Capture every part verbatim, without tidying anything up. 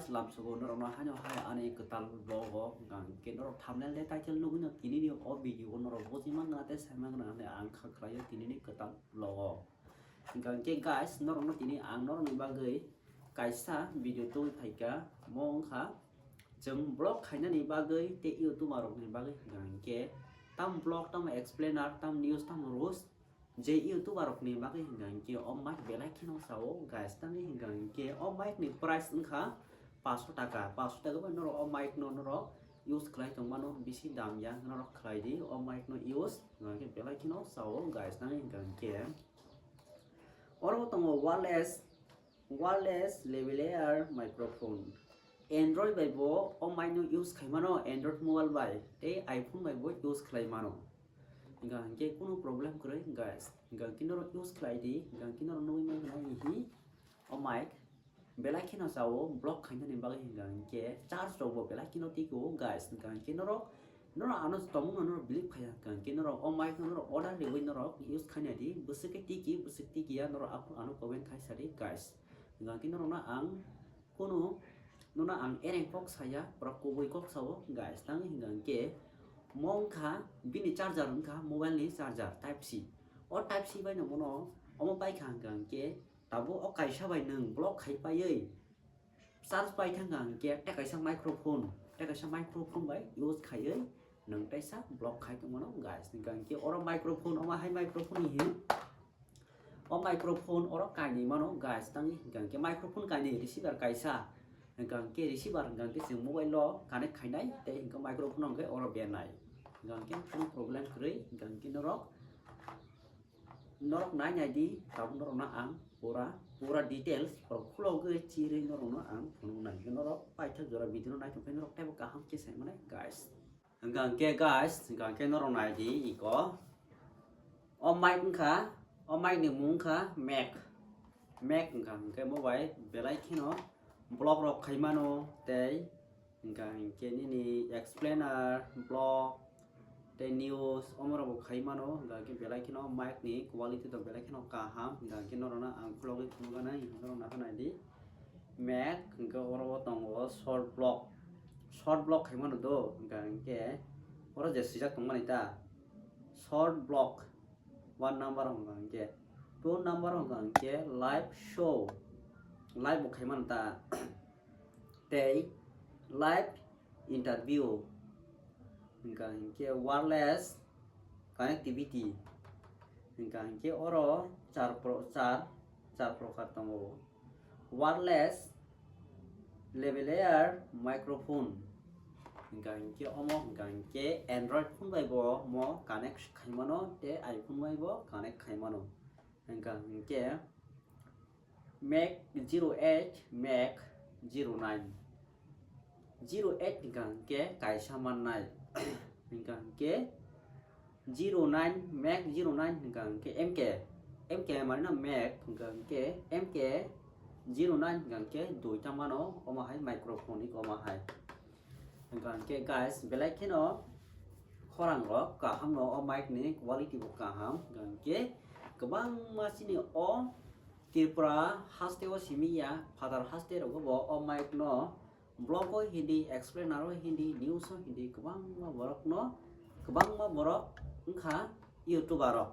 Lamsogo norokno haino hai ani kwtal vlog o, hwnkha hwnkhe norok thumbnail tei title nugwino tinini o video o norok buji mangna tei sai mangna hinwi ang kha khlaio tinini kwtal vlog o. Hwnkha hwnkhe guys, norokno tini ang norokni bagwi kaisa video tubui phaikha, omo wngkha chwng vlog khainani bagwi tei YouTuber rokni bagwi, hwnkha hwnkhe tam vlog, tam explainer, tam news, tam roast, je YouTuber rokni bagwi hwnkha hwnkhe o mic belai kheno sao guys, tamni hwnkha hwnkhe o mic ni price wngkha paanch sho taka, paanch sho taka bai norok o mic no norok use khlai tongmano, bisi dam ya norok khlai di o mic no use, hwnkha hwnkhe belai kheno sao guys, tamni hwnkha hwnkhe oro tongo wireless, wireless lavalier microphone. Android bai bo o mic no use khaimano, Android mobile bai tei iPhone bai bo use khlai mano. Hwnkha hwnkhe kunu problem kwrwi guys. Hwnkha hwnkhe norok use khlai di, hwnkha hwnkhe norok nugwi mangkha na hihi o mic belai kheno sao vlog khainani bagwi, hwnkha hwnkhe charge rok bo belai kheno tiko guys. Hwnkha hwnkhe norok, norok ano tongmungno norok believe khaiya, hwnkha hwnkhe norok o mic no norok order riwi norok use khaina di, bwswk khe tiki bwswk tiki ya norok ano comment khai sa di guys. Hwnkha hwnkhe norokno ang kunu nono ang ereng kok saya, borok kubui kok sao guys, tang hwnkha hwnkhe mo wngkha bini charger, wngkha mobile ni charger type C. O type C bai no bono omo paikha hwnkha hwnkhe tabuk o kaisa bai nwng block khai paiwi charge pai thangkha hwnkhe tei kaisa microphone, tei kaisa microphone bai use khaiwi nwng teisa block khai tongmano guys. Hwnkha hwnkhe oro microphone, omo hai microphone ni hin O microphone oro kainwi mano guys, tangwi hwnkha hwnkhe microphone kainwi, receiver kaisa, hwnkha hwnkhe receiver hwnkha hwnkhe chwng mobile o connect khainai tei hwnkhe microphone hwnkhe oro bernai, hwnkha hwnkhe kunu problem kwrwi, hwnkha hwnkhe norok, norok nai nai di, tabuk norokno ang pura, pura details borok khulogwi chirwi norokno ang phunuknai, norok paithak jora video no naithok khe norok teibo kaham khe sai mannai guys. Hwnkha hwnkhe guys, hwnkha hwnkhe norok nai di iko. O mic wngkha, o mic ni mung wngkha Mac. Mac wngkha hwnkhe mo bai belai kheno vlog rok khai mano tei hwnkha hwnkhe nini explainer, vlog tei news omo rok bo khai mano, hwnkha hwnkhe belai kheno mic ni quality rok belai kheno kaham, hwnkha hwnkhe norok no ang khulogwi phunuknai, norok nai di. Mac hwnkhe oro o tongo short vlog, short vlog khai mano do, hwnkha hwnkhe oro je swijak tongmani ta short vlog one number hwnkha hwnkhe, two number hwnkha hwnkhe live show, live bo khai mano ta tei live interview, hwnkha hwnkhe wireless connectivity, hwnkha hwnkhe oro char pro-, char, char prokar tongo. Wireless lavalier microphone, hwnkha hwnkhe omo hwnkha hwnkhe Android phone bai bo mo connect khai mano tei iPhone bai bo connect khai mano, hwnkha hwnkhe Mac zero eight, Mac zero nine. Zero eight hwnkha hwnkhe kaisa mannai. Hwnkha hwnkhe zero nine, Mac zero nine hwnkha hwnkhe M K. M K mane no Mac hwnkha hwnkhe M K zero nine hwnkha hwnkhe duita mano, omo hai microphone ni omo hai. Hwnkha hwnkhe guys, belai kheno khorang rok kaham no, o mic ni quality bo kaham. Hwnkha hwnkhe kwbangma chini o Tripura haste o simi ya, phatar haste rogo bo o mic no vlog o hindi, explainer o hindi, news o hindi, kwbangma borok no, kwbangma borok wngkha YouTuber rok.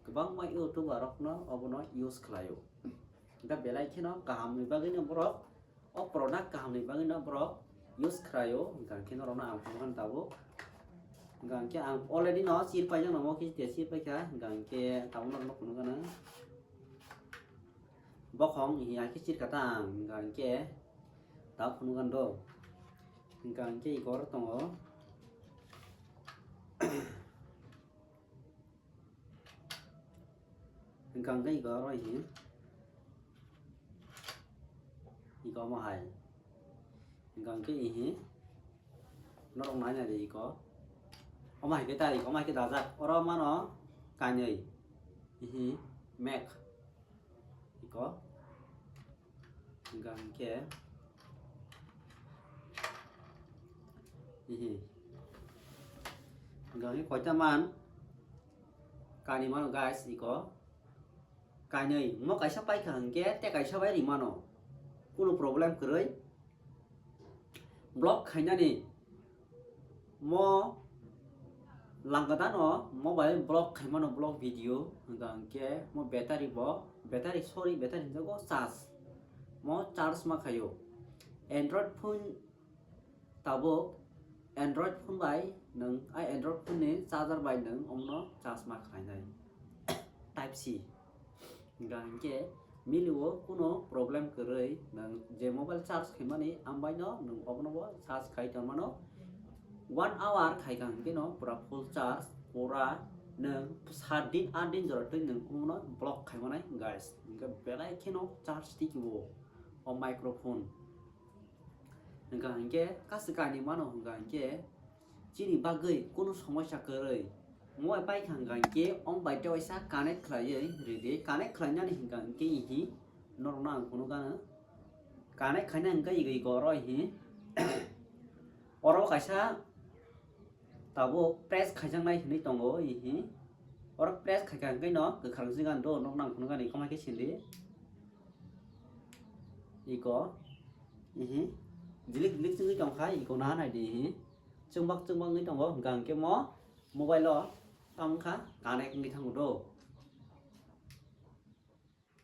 Kwbangma YouTuber rokno obono use khlaio. Hwnkhe belai kheno kahamni bagwino borok o product kahamni bagwino borok use khlaio. Hwnkhe norokno ang phunukha tabuk. Hwnkhe ang already no chir paijak namo khe chir paikha. Hwnkhe tabuk norokno phunukha nang. Bokhong hiya khe chir kha tang. Hwnkhe tabuk phunukha do. Hwnkhe iko oro tongo. Hwnkha hwnkhe iko oro ihi. Iko omo hai. Hwnkha hwnkhe ihi. Norok nai nai de iko. Omo hai khe ta iko, omo hai khe dajak. Oro mano kainwi. Ihi. Mac. Iko. Hwnkha hwnkhe. Ihi. Hwnkha hwnkhe koita man. Kainwi mano guys iko. Kainwi. Mo kaisa paikha hwnkhe tei kaisa bai rimano. Kunu problem kwrwi. Block khainani mo langkadano mobile block khaimano, block video hwnkha hwnkhe mo battery bo, battery, sorry, battery hinjago, charge, mo charge ma khaio. Android phone, tabuk Android phone bai nwng, a Android phone ni charger bai nwng omono charge ma khlainai. Type C. Hingka hinkhe milio kuno problem kwrwi, nwng je mobile charge khaimani ambaino nwng obonobo charge khai tongmano. One hour khaikha hinkhe no pura full charge, pura nwng sat din, aat din jora twi nwng omono block khaimanai, guys. Hinkhe belai kheno charge tiki o, o microphone. Hingka hinkhe kaisa kainwi mano, hingka hinkhe chini bagwi kunu somosya kwrwi. Mobile paikha hingka hinkhe om bai tei waisa connect khlaiwi ridi. Connect khlainani hingka hinkhe ihi norokno ang phunukgano. Connect khaina hingka ego oro ihi. Oro kaisa tabuk press khaijaknai hinwi tongo ihi. Oro press khaikha hinkhe no kwkhwrang jigani do norokno ang phunukgani, komai khe sindi. Ego ihi. Jilik jilik chwngwi tongkha, ego naha naidi ihi. Chwng bak chwng bak wngwi tongo, hwnkha hwnkhe mo mobile o tamo wngkha connect wngwi thango do.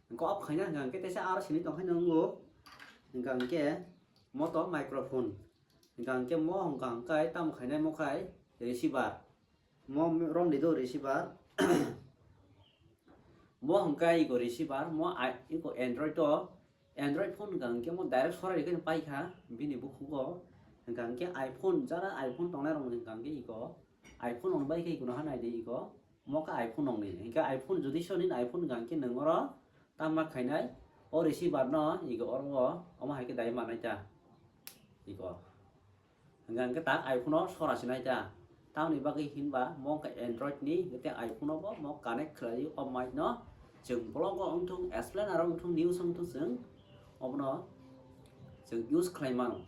Hwnkhe off khaina hwnkha hwnkhe teisa aro simi tongkhaino wngo, hwnkha hwnkhe mo to microphone, hwnkha hwnkhe mo hwnkha hwnkhe tamo khainai mo khai receiver, mo romni do receiver. Mo hwnkha ego receiver, mo ai-, ego Android o, Android phone hwnkha hwnkhe mo direct sorai rikhe paikha bini bukhugo. Hwnkha hwnkhe iPhone, jara iPhone tongnai rok hwnkha hwnkhe ego iPhone rok bai khe ego no hanai de ego. Mo khe iPhone rok ni. Hwnkhe iPhone jodi soni iPhone hwnkha hwnkhe nwng oro tamo khainai o receiver no ego oro omo hai khe dai manai ta ego. Hingka hingke tak iPhone o sora sinai ta. Tamoni bagwi hinba mo wngkha Android ni, tei iPhone o bo mo connect khlai o mic no. Chwng vlog o wngthung, explainer o wngthung, news o wngthung, chwng obono chwng use khlai mano.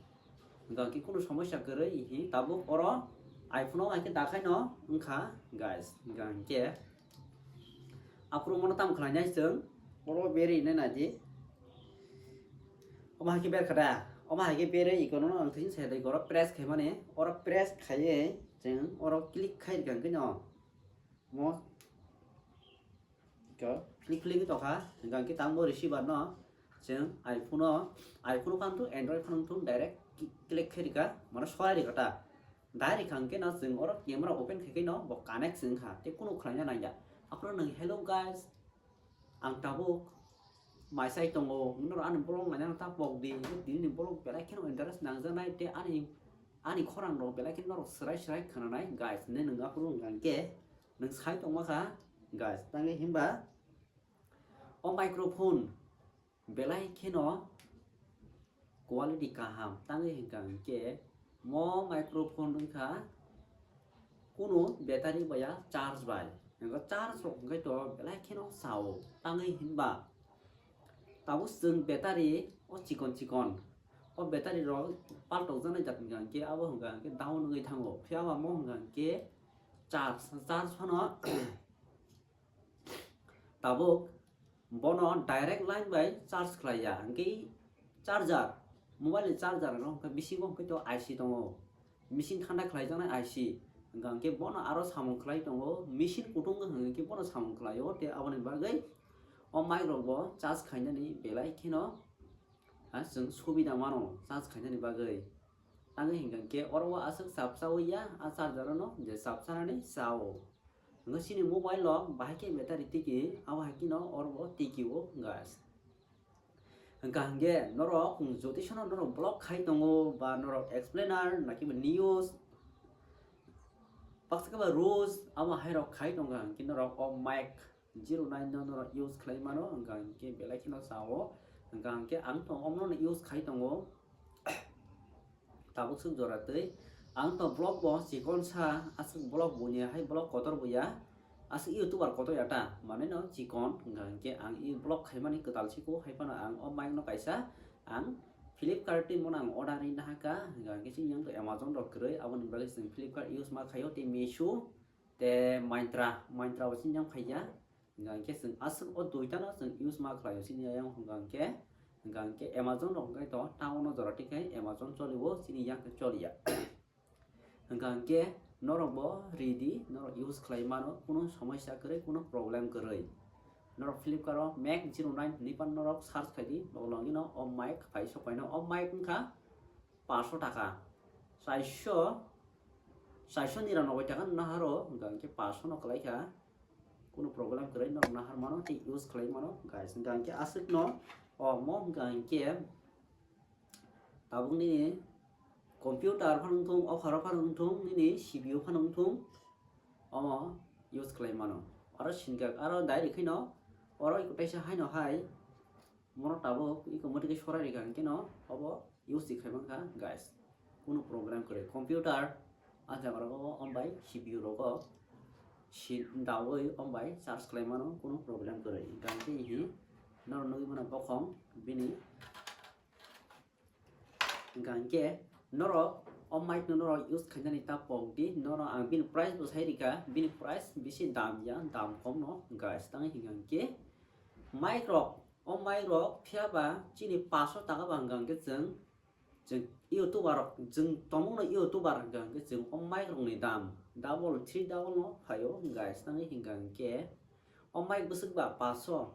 Hingka hingke kunu somosya kwrwi, hi tabuk oro iPhone o hai khe dakhai no wngkha, guys. Hingka hingke Aphuru mono tamo khlainai chwng, oro berwi nai naidi. Omo hai khe berkha da? Omo hai khe berwi ikono ang thwin sai dai, oro press khaimani, oro press khaiwi chwng oro click khai rikha hwnkhe no. Mo iko click click tokha, hwnkha hwnkhe tamo receiver no chwng iPhone o, iPhone o phano thung, Android phano thung, direct click khai rikha, mane sorai rikha ta. Direct hwnkhe no chwng oro camera open khai khe no bo connect se wngkha, tei kunu khlaina nangya. Aphuru nwng, "Hello guys, ang tabuk mai sai tongo, norok ani vlog nainani ta pok di, tini ni vlog belai kheno interest nangjaknai, tei ani, ani khorang rok belai kheno norok swrai swrai khwnanai guys," hinwi nwng aphuru wngkha hwnkhe nwng sai tongma kha guys. Tangwi hinba o microphone belai kheno quality kaham, tangwi hwnkha hwnkhe mo microphone wngkha kunu battery baya charge bai, hwnkhe charge rok hwnkhe to belai kheno sao, tangwi hinba tabuk chwng battery o chikon chikon, o battery rok paltok jaknai jat hwnkha hwnkhe abo hwnkha hwnkhe down wngwi thango, phiya ba mo hwnkha hwnkhe charge, charge phano tabuk bono direct line bai charge khlai ya, hwnkhe charger, mobile ni charger no hwnkhe bisingo hwnkhe to I C tongo, machine thanda khlaijaknai I C, hwnkha hwnkhe bono aro samung khlai tongo, machine kutung wng hwnkhe bono samung khlai o, tei aboni bagwi o mic rok bo charge khainani belai kheno, ha, chwng subida mano charge khainani bagwi. Tangwi hwnkha hwnkhe oro o aswk chapsa o ya, a charger no je chapsa nani sao. Hwnkhe chini mobile o bahai khe battery tiki, abo hai kheno oro o tiki o, guys. Hwnkha hwnkhe norok, um, jodi sono norok vlog khai tongo, ba norok explainer, naki ba news, baksa khe ba rules, abo hai rok khai tongkha, hwnkhe norok o mic zero nine no norok use khlai mano, hwnkha hwnkhe belai kheno sao, hwnkha hwnkhe ang to omono use khai tongo. Tabuk swk jora twi ang to vlog bo chikon sa, aswk vlog bo ya, hai vlog kotor bo ya, aswk YouTuber kotor ya ta, mane no chikon, hwnkha hwnkhe ang i vlog khaimani kwtal siko, hai phano ang o mic no kaisa ang Flipkart ni mona ang order ri nahaka, hwnkha hwnkhe chini yang to Amazon rok kwrwi, aboni bagwi chwng Flipkart use ma khaio, tei Meesho, tei Myntra, Myntra bo chini yang phaiya. Hingka hingke chwng aswk o duitano chwng use ma khlaio, chini ayang hingka hingke, Hwnkha hwnkhe Amazon rok hwnkhe to town o jora tikhe Amazon choli o, chini yang khe choli ya. Hwnkha hwnkhe norok bo ready, norok use khlai mano, kunu somosya kwrwi, kunu problem kwrwi. Norok Flipkart o Mac zero nine hinwi phano norok search khai di, bo logino o mic phai sok phaino, o mic wngkha paanso taka, chairso, chairso niranoboi taka naharo, hwnkha hwnkhe paanso no kwlai kha, kunu problem kwrwi, norok nahar mano tei use khlai mano guys. Hwnkha hwnkhe aswk no omo hwnkha hwnkhe tabuk nini computer phano wngthung, o pharo phano wngthung, nini C P U phano wngthung, omo use khlai mano. Aro sinkak, aro direct khaino oro iko teisa haino hai, mono tabuk iko motike sorai rikha hwnkhe no obo use khai mankha guys. Kunu problem kwrwi, computer a jaga rogo ombai C P U rogo si dawi ombai charge khlai mano, kunu problem kwrwi. Hwnkha hwnkhe hi norok nugwi mano bokhong bini. Hwnkha hwnkhe norok o mic no norok use khainani ta pok di, norok ang bini price bo sai rikha, bini price bisi dam ya, dam kom no guys. Tangwi hwnkha hwnkhe mic rok, o mic rok phiya ba chini paanso taka ba hwnkha hwnkhe chwng, chwng YouTuber rok, chwng tongmung no YouTuber hwnkha hwnkhe chwng o mic rok ni dam double, three double no phaio guys. Tangwi hwnkha hwnkhe o mic bwswk ba paanso,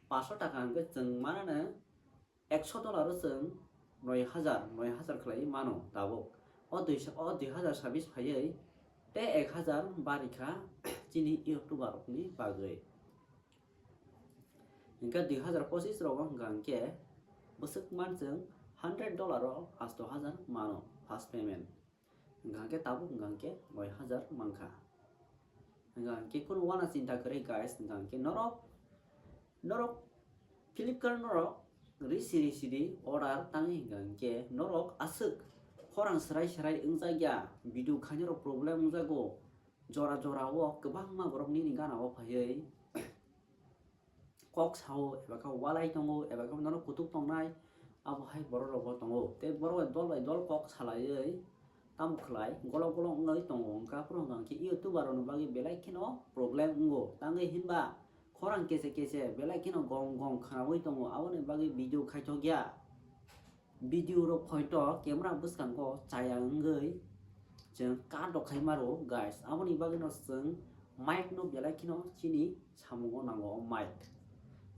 paanso taka hwnkhe chwng manano ekso dollar o chwng noi hajar, noi hajar khlaiwi mano tabuk. O dui, o dui hajar sabis phaiwi tei ek hajar barikha chini YouTuber rokni bagwi. Hwnkhe dui hajar pochis rogo hwnkha hwnkhe bwswk man chwng hundred dollar o asto hajar mano first payment. Hwnkha hwnkhe tabuk hwnkha hwnkhe noi hajar mankha. Hwnkha hwnkhe kunu wana chinta kwrwi guys, hwnkha hwnkhe norok, norok Flipkart norok risi risi di order tangwi, hwnkha hwnkhe norok aswk khorang swrai swrai wngjak ya, video khainai rok problem wngjago, jora jora o kwbangma borok nini gana o phaiwi kok sao, eba khe walai tongo, eba khe nono kutuk tongnai, abo hai borok rok bo tongo. Tei borok bai dol bai dol kok salaiwi tamo khlai, golok golok wngwi tongo. Hwnkha phuru hwnkha hwnkhe YouTuber rokni bagwi belai kheno problem wngo. Tangwi hinba khorang kese kese belai kheno gong gong khnaui tongo, aboni bagwi video khaithok ya. Video rok phoito camera bwskango chaya wngwi chwng cut rok khai maro guys, aboni bagwi no chwng mic no belai kheno chini samungo nango o mic.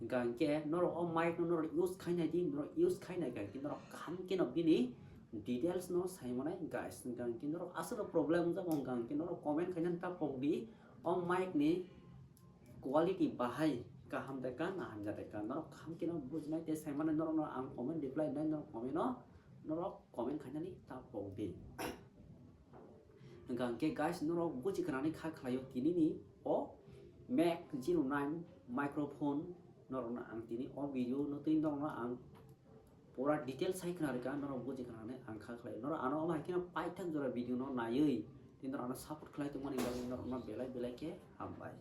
Hwnkha hwnkhe norok o mic no norok use khainai di, norok use khainai kha hwnkhe norok kaham kheno bini details no sai manai guys. Hwnkha hwnkhe norok aswk problem wngjago hwnkha hwnkhe norok comment khainani ta pok di o mic ni quality bahai kaham de ka na hamya de ka, norok kaham kheno bujinai tei sai mano, norok no ang comment reply nai, norok comment no, norok comment khainani ta pok di. Hwnkha hwnkhe guys, norok buji khanani kha khlaio tinini o Mac zero nine microphone, norok no ang tini o video no twi norok no ang pura detail sai khna rwkha, norok buji khna hwnwi ang kha khlai. Norok ano omo hai kheno paithak jora video no naiwi tei norok ano support khlai tongmani bagwi norok no belai belai khe hambai.